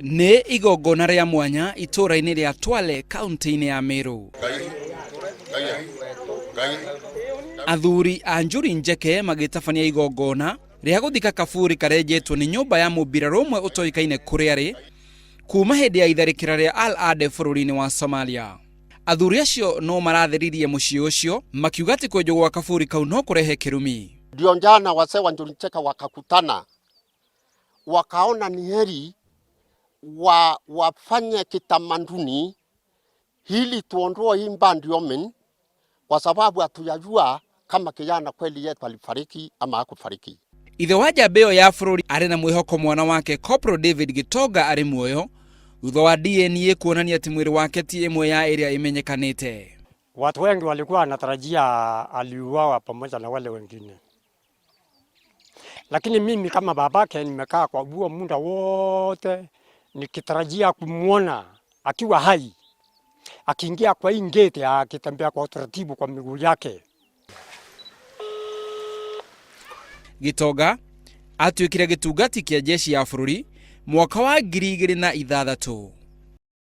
Nĩ igongona rĩa mwanya itũũra-inĩ rĩa Twale kaunti-inĩ ya Meru. Athuri a Njuri Njeke magĩtabania igongona rĩa gũthika kaburi karenjetwo nĩ nyũmba ya mũmbirarũ ũmwe ũtoĩkaine kũrĩa arĩ kuma hĩndĩ ya itharĩkĩra rĩa Al Ade bũrũri-inĩ wa Somalia. Athuri acio no maratheririe mũciĩ ũcio makiuga atĩ kwenjwo gwa kaburi kau no kũrehe kĩrumi. Ndio jana wazee wa Njuri Ncheke wakakutana, wakaona ni heri wa, wafanye kitamaduni ili tuondoe hii bad omen, kwa sababu hatujajua kama kijana kweli yetu alifariki ama hakufariki. Ithe wa njamba ĩyo ya bũrũri arĩ na mwĩhoko mwana wake Corporal David Gitonga arĩ muoyo thutha wa DNA kuonania atĩ mwĩrĩ wake ti ĩmwe ya ĩrĩa ĩmenyekanĩte. Watu wengi walikuwa wanatarajia aliuawa pamoja na wale wengine, lakini mimi kama babake nimekaa kwa huo muda wote nikitarajia kumwona akiwa hai, akiingia kwa hii gate, akitembea kwa utaratibu kwa miguu yake. Gitonga atuĩkire gĩtungati kĩa jeshi ya bũrũri mwaka wa 2006.